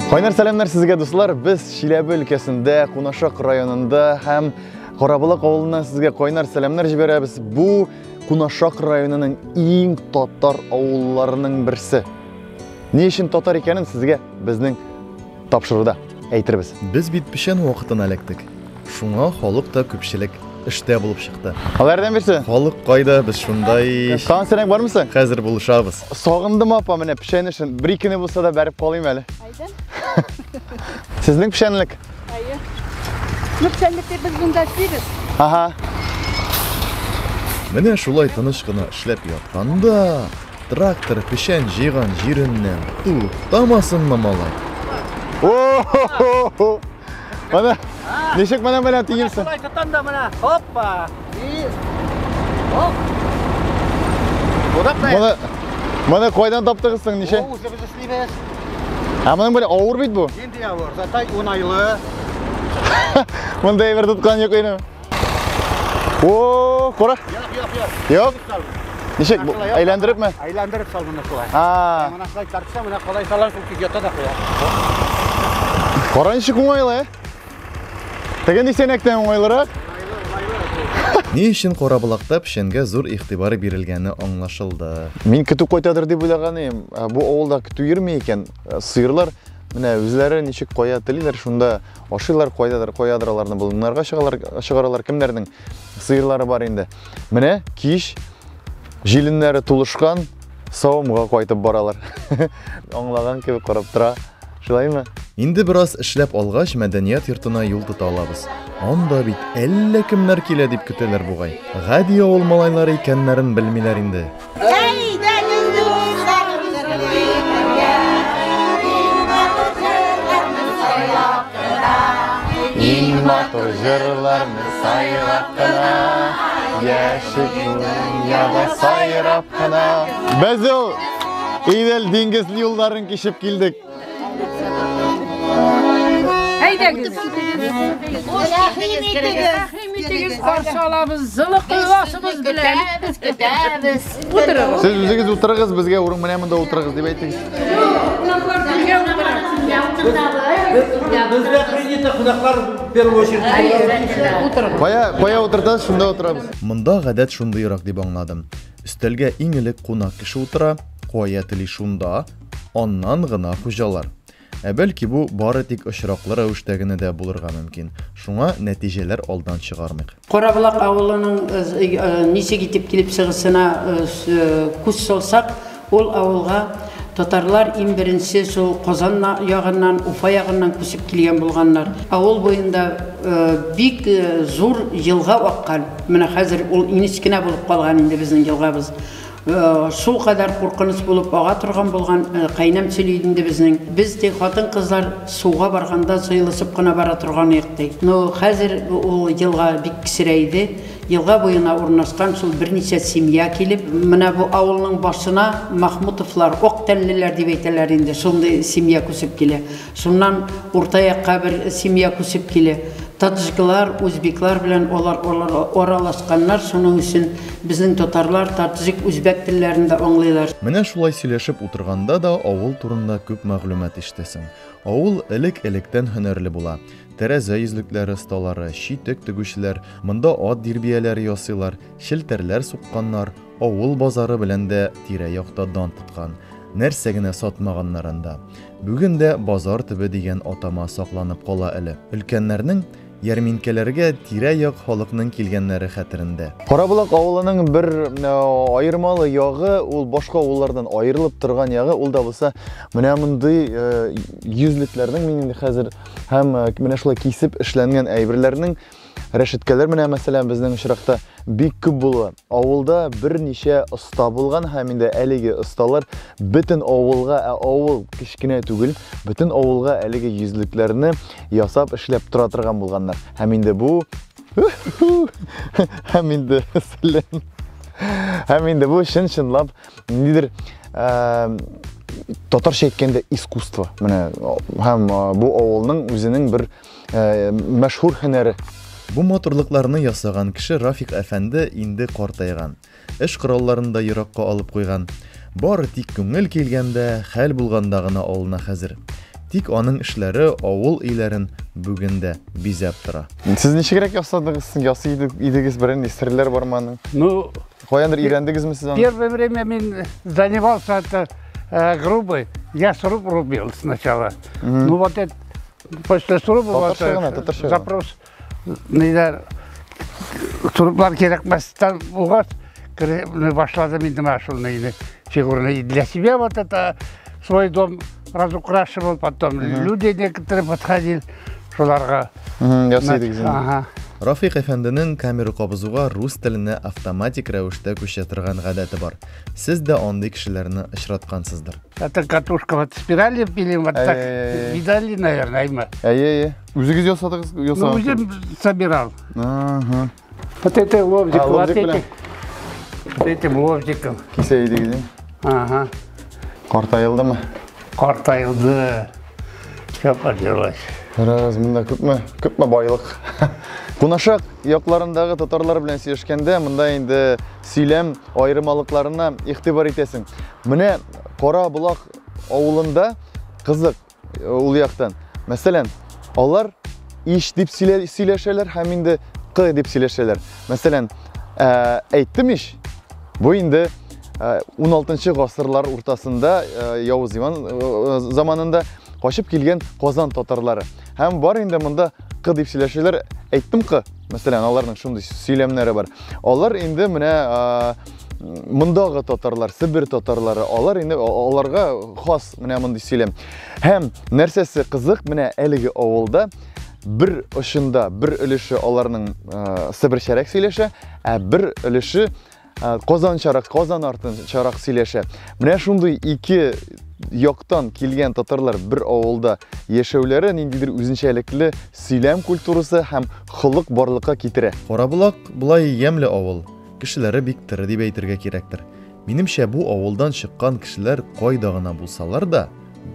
Кайнар сәламнәр сезгә, дуслар. Без Чиләбе өлкәсендә, Кунашак районында һәм Караболак авылыннан сезгә кайнар сәламнәр җибәрәбез. Бу Кунашак районының иң татар авылларының берсе. Ни өчен татар икәнен сезгә безнең тапшыруда әйтербез. Без бит печән вакытына эләктек. Шуңа халык та күпчелек эштә булып чыкты. Алла ярдәм бирсен. Халык кайда, без шунда ич. Тагын сәнәк бармы соң? Хәзер булышабыз. Сагындым, апа, менә печән эшен. Бер икене булса да бәреп калыйм әле. Әйдә. Сезнең печәнлек? Әйе. Ну, печәнлектә без монда эшлибез. Ага. Менә шулай тыныч кына эшләп ятканда, трактор печән җыйган җиреннән туктамасынмы, малай? О-хо-хо-хо! Менә ничек менә менә тиенсең. Шулай тотам да менә. Хоппа. И. Оп. Удап та. Моны моны кайдан таптыгыз соң ничә? Үзебез эшлибез. Ә моның белән авыр бит бу. Инде авыр. Зата унайлы. Монда әйбер тоткан юк инде. О, кара. Юк, юк, юк. Юк. Ничек бу? Әйләндерепме? Әйләндереп сал моны шулай. А, Менә шулай тартса, менә калай салар, шул кич ята да куя. Кара ничек уңайлы, ә? Теге нисәнәктән уңайлырак. Ни өчен Караболакта печәнгә зур игътибар бирелгәне аңлашылды. Мин көтү кайтадыр дип уйлаган идем. Бу авылда көтү йөрми икән. Сыерлар менә үзләре ничек кая телиләр, шунда ашыйлар, кайдадыр, каядыр аларны болыннарга чыгалар, чыгаралар. Кемнәрнең сыерлары бар инде. Менә кич җиленнәре тулышкан савымга кайтып баралар. Аңлаган кебек карап тора. Шулаймы? Инде бераз эшләп алгач, мәдәният йортына юл тота алабыз. Анда бит әллә кемнәр килә дип көтәләр бугай. Гади авыл малайлары икәннәрен белмиләр инде. Әйдәгез, дуслар, җырлыйк бергә. Иң матур җырларны сайлап кына, яшик дөньяда сайрап кына. Без ул Идел диңгез юлларын кичеп килдек. Әйдәгез. Рәхим итегез. Рәхим итегез, каршы алабыз, җылы кыйласыбыз белән. Көтәбез, көтәбез. Утырыгыз. Сез үзегез утырыгыз, безгә урын менә монда утырыгыз дип әйтегез. Кунаклар бергә утыра. Бездә принято кунаклар в первую очередь. Утырыгыз. Кая, кая утыртасыз, шунда утырабыз. Монда гадәт шундыйрак дип аңладым. Өстәлгә иң элек кунак кеше утыра, кая тели шунда, аннан гына хуҗалар. Ә бәлки бу бары тик очраклы рәвештә генә дә булырга мөмкин. Шуңа нәтиҗәләр алдан чыгармыйк. Караболак авылының ничек итеп килеп чыгышына күз салсак, ул авылга татарлар иң беренче шул Казан ягыннан, Уфа ягыннан күчеп килгән булганнар. Авыл буенда бик зур елга аккан. Менә хәзер ул инеш кенә булып калган инде безнең елгабыз. Шул кадәр куркыныч булып ага торган булган, кайнәм сөйли инде безнең. Без ди хатын-кызлар суга барганда сыелышып кына бара торган идек ди. Но хәзер ул елга бик кечерәйде. Елга буена урнашкан шул берничә семья килеп, менә бу авылның башына Махмутовлар, ак тәнлеләр дип әйтәләр инде, шундый семья күчеп килә. Шуннан урта якка бер семья күчеп килә. Таджиклар, узбеклар белән алар аралашканнар, шуның өчен безнең татарлар таджик, үзбәк телләрен дә аңлыйлар. Менә шулай сөйләшеп утырганда да авыл турында күп мәгълүмат ишетәсең. Авыл элек-электән һөнәрле була. Тәрәзә йөзлекләре осталары, читек тегүчеләр, монда ат дирбияләре ясыйлар, челтәрләр сукканнар, авыл базары белән дә тирә-якта дан тоткан. Нәрсә генә сатмаганнар анда. Бүген дә базар төбе дигән атама сакланып кала әле. Өлкәннәрнең ярминкәләргә тирә-як халыкның килгәннәре хәтерендә. Караболак авылының бер аермалы ягы, ул башка авыллардан аерылып торган ягы, ул да булса менә мондый йөзлекләрнең, мин инде хәзер һәм менә шулай кисеп эшләнгән әйберләрнең рәшеткәләр менә мәсәлән безнең очракта бик күп булуы. Авылда берничә оста булган һәм инде әлеге осталар бөтен авылга, ә авыл кечкенә түгел, бөтен авылга әлеге йөзлекләрне ясап эшләп тора торган булганнар. Һәм инде бу һәм инде сәлам. Һәм инде бу чын-чынлап ниндидер татарча әйткәндә искусство. Менә һәм бу авылның үзенең бер мәшһүр һөнәре. Бу матурлыкларны ясаган кеше Рафик әфәнде инде картайган. Эш коралларын да еракка алып куйган. Бары тик күңел килгәндә, хәл булганда гына алына хәзер. Тик аның эшләре авыл өйләрен бүген дә бизәп тора. Сез ничегрәк ясадыгыз? Ясый идегез, берәр нинди серләр бармы аның? Ну, Каяндыр өйрәндегезме сез аны? Первое время мин занимался это грубый. Я сруб рубил сначала. Ну вот это после сруба вот Татарча гына, татарча гына. запрос ниләр срублар кирәкмәстән булгач, башладым инде менә шул нейне фигурны. И для себя вот это свой дом разукрашивал, потом люди некоторые подходили, шуларга. Ясый идегез инде. Ага. Рафик әфәнденең камера кабызуга рус теленә автоматик рәвештә күчә торган гадәте бар. Сез дә андый кешеләрне очраткансыздыр. Это катушка вот спирали пилим, вот так Ай-яй-яй. видали, наверное, Айма. Әйе, әйе. Үзегез ясадыгыз, Ну, ясаган. үзем собирал. Ага. Вот это лобзик, А, вот лобзик этим, вот этим лобзиком. Кисә идегез. инде. Ага. Картаелдымы? Картаелды. Все поделать. Раз, монда күпме, күпме байлык. Кунашак якларындагы татарлар белән сөйләшкәндә, монда инде сөйләм аермалыкларына игътибар итәсең. Менә Кара Болак авылында кызык ул яктан. Мәсәлән, алар иш дип сөйләшәләр һәм инде к дип сөйләшәләр. Мәсәлән, әйттем иш, бу инде 16 гасырлар уртасында Явыз Иван заманында качып килгән Казан татарлары. Һәм бар инде монда к дип сөйләшәләр, әйттем к. Мәсәлән, аларның шундый сөйләмнәре бар. Алар инде менә мондагы татарлар, Себер татарлары, алар инде аларга хас менә мондый сөйләм. Һәм нәрсәсе кызык, менә әлеге авылда бер очында бер өлеше аларның себерчәрәк сөйләшә, ә бер өлеше Казанчарак, Казан артынчарак сөйләшә. Менә шундый ике яктан килгән татарлар бер авылда яшәүләре ниндидер үзенчәлекле сөйләм культурасы һәм холык барлыкка китерә. Караболак болай ямьле авыл. Кешеләре бик тере дип әйтергә кирәктер. Минемчә, бу авылдан чыккан кешеләр кайда гына булсалар да,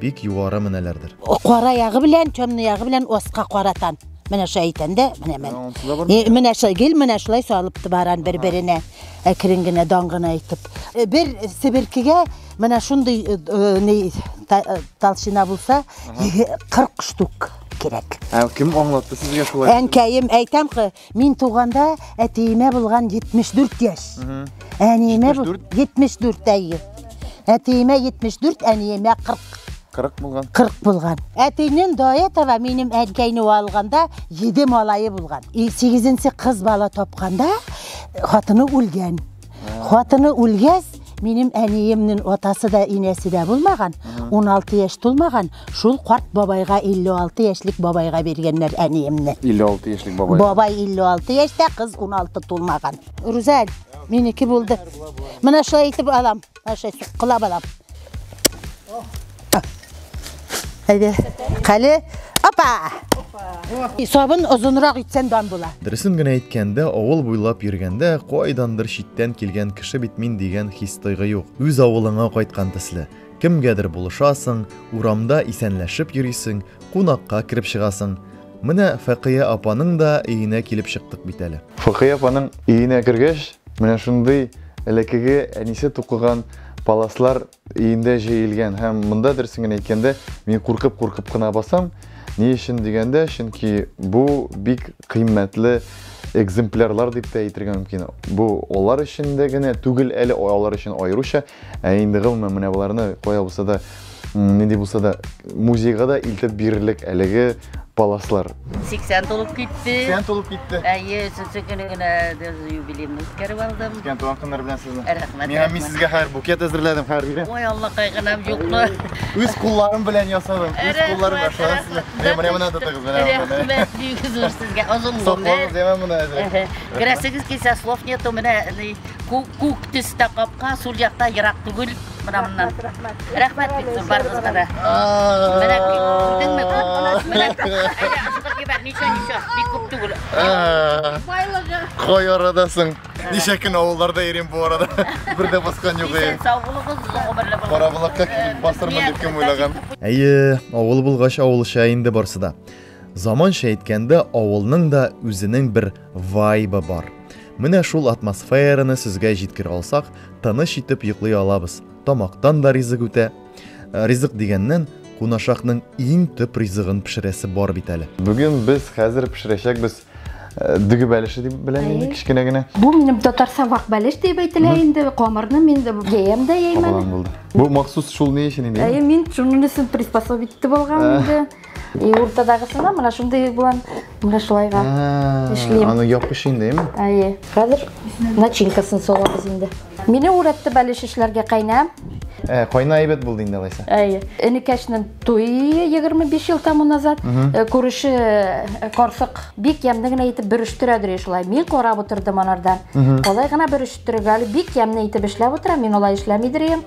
бик югары менәләрдер. Кара ягы белән, темный ягы белән оска каратан. Менә шулай әйтәм дә, менә мен. Менә шулай гел менә шулай салып баран бер-беренә. Әкрен генә, дан гына әйтеп. Бер себеркегә менә шундый толщина булса, 40 штук кирәк. Ә кем аңлатты сезгә шулай? Әнкәем әйтәм ки, мин туганда әтиемә булган 74 яшь. Әниемә 74 әйе. Әтиемә 74, әниемә 40. 40 булган. 40 булган. Әтинең до этого минем әнкәйне алганда 7 малае булган. 8-нче кыз бала тапканда хатыны үлгән. Хатыны үлгәч, минем әниемнең атасы да, инәсе дә булмаган, 16 яшь тулмаган, шул карт бабайга 56 яшьлек бабайга биргәннәр әниемне. 56 яшьлек бабай. Бабай 56 яшьтә, кыз 16 тулмаган. Рүзәл, минеке булды. Менә шулай итеп алам, менә шулай суккылап алам. Әйдә. Кале, опа! Сабын озынрак итсән дан була. Дөресен генә әйткәндә, авыл буйлап йөргәндә кайдандыр читтән килгән кеше бит мин дигән хис тойгы юк. Үз авылыңа кайткан төсле. Кемгәдер булышасың, урамда исәнләшеп йөрисең, кунакка кереп чыгасың. Менә Фәкыя апаның да өенә килеп чыктык бит әле. Фәкыя апаның өенә кергәч, менә шундый элеккеге әнисе тукыган паласлар өендә җәелгән. Һәм монда дөресен генә әйткәндә, мин куркып-куркып кына басам. Ни өчен дигәндә, чөнки бу бик кыйммәтле экземплярлар дип тә әйтергә мөмкин. Бу алар өчен дә генә түгел әле, алар өчен аеруча, ә инде гомумән менә боларны кая булса да, нинди булса да музейга да илтеп бирерлек әлеге паласлар. 80 тулып китте. 80 тулып китте. Әйе, өченче көне генә юбилейны үткәреп алдым. Үткән туган көннәр белән сезне. Рәхмәт. Мин сезгә хәзер букет әзерләдем, хәзер бирәм. Ой, Аллакай гынам юкны. Үз кулларым белән ясадым. Үз кулларым белән. Менә менә менә тотыгыз, менә менә. Рәхмәт, бик зур сезгә. Озын гомер. Сакланыгыз, яме моны әзрәк. Керәсегез килсә, слов нету, менә күк төстә капка, сул якта ерак түгел. Менә моннан. Рәхмәт бик зур барыгызга да. Менә күрдеңме? Менә әйдә, ашыгып җибәр, ничә, ничә, бик күп түгел. Байлыгы. Кай арадасың? Ничә көн авылларда йөрим бу арада. Бер дә баскан юк. Исән сау булыгыз, озын гомерле булыгыз. Караболакка килеп басырмын дип кем уйлаган? Әйе, авыл булгач авылча инде барсы да. Заманча әйткәндә, авылның да үзенең бер вайбы бар. Менә шул атмосфераны сезгә җиткерә алсак, тыныч итеп йоклый алабыз. Тамактан да ризык үтә. Ризык дигәннән, Кунашакның иң төп ризыгын пешерәсе бар бит әле. Бүген без хәзер пешерәчәкбез дөге бәлеше дип беләм инде, кечкенә генә. Бу минем татарча вак бәлеш дип әйтелә инде. Камырны мин дә яям дә яймән. Кабалан булды. Бу махсус шул ни өчен инде? Әйе, мин шуның өчен приспособить итеп алган инде. И уртадагысына менә шундый булган, менә шулайга эшлим. Аны япыш инде, әйеме? Әйе. Хәзер начинкасын салабыз инде. Мине үрәтте бәлеш эшләргә кайнам. Кайна әйбәт булды инде алайса. Әйе. Энекәшнең туе 25 ел тому назад. Күрше карсык бик ямьле генә итеп бөрештерәдер шулай. Мин карап утырдым анардан. Алай гына бөрештерергә әле бик ямьле итеп эшләп утыра, мин алай эшләмидер идем.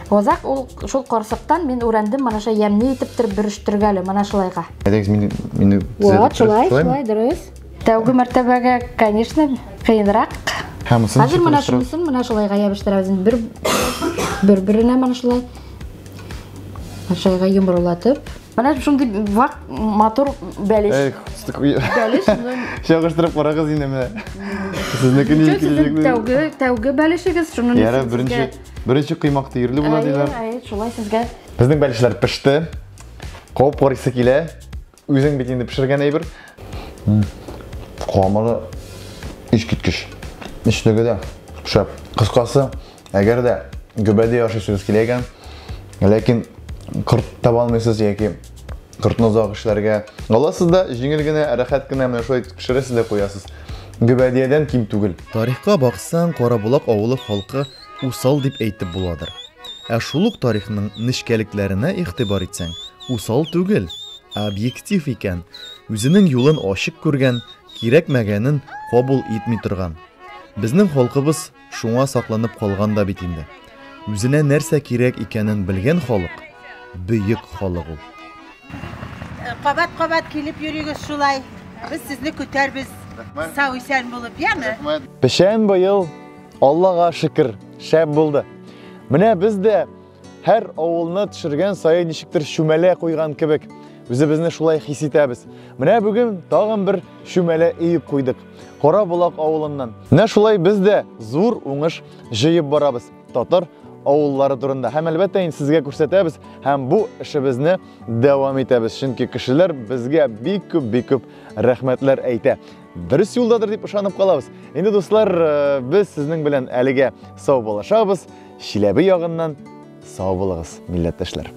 Озак ул шул карсыктан мин үрәндем, менә шулай ямьле итеп торып бөрештерергә әле, менә шулайга. Әйдәгез, мине Вот, шулай, шулай, дөрес. Тәүге мәртәбәгә, конечно, кыенрак. Хәзер менә шунысын менә шулайга ябыштырабыз. Бер-беренә менә шулай. Шулайга йомрылатып. Менә шундый вак матур бәлеш. Бәлеш. Чагыштырып карагыз инде менә. Сезнеке ничек киләчәк? Тәүге бәлешегез шуның. Яра, беренче коймак тиерле була диләр. Әйе, шулай сезгә. Безнең бәлешләр пеште. Кабып карыйсы килә. Үзең бит инде пешергән әйбер. Камыры искиткеч. Эчлеге дә шәп. Кыскасы, әгәр дә гөбәдия ашыйсыгыз килә икән, ләкин корт таба алмыйсыз яки кортны озак эшләргә аласыз да, җиңел генә, рәхәт кенә менә шулай итеп пешерәсез дә куясыз. Гөбәдиядән ким түгел. Тарихка баксаң, Караболак авылы халкы усал дип әйтеп буладыр. Ә шул ук тарихның нечкәлекләренә игътибар итсәң, усал түгел, ә объектив икән. Үзенең юлын ачык күргән, кирәкмәгәнен кабул итми торган. Безнең халкыбыз шуңа сакланып калган да бит инде. Үзенә нәрсә кирәк икәнен белгән халык, бөек халык ул. Кабат-кабат килеп йөрегез шулай. Без сезне көтәрбез. Сау исән булып, яме? Печән быел, Аллага шөкер, шәп булды. Менә без дә һәр авылны төшергән саен ничектер чүмәлә куйган кебек. Үзебезне шулай хис итәбез. Менә бүген тагын бер чүмәлә өеп куйдык. Караболак авылыннан. Менә шулай без дә зур уңыш җыеп барабыз татар авыллары турында. Һәм әлбәттә инде сезгә күрсәтәбез һәм бу эшебезне дәвам итәбез. Чөнки кешеләр безгә бик күп, бик күп рәхмәтләр әйтә. Дөрес юлдадыр дип ышанып калабыз. Инде дуслар, без сезнең белән әлегә сау булашабыз. Чиләбе ягыннан сау булыгыз, милләттәшләр.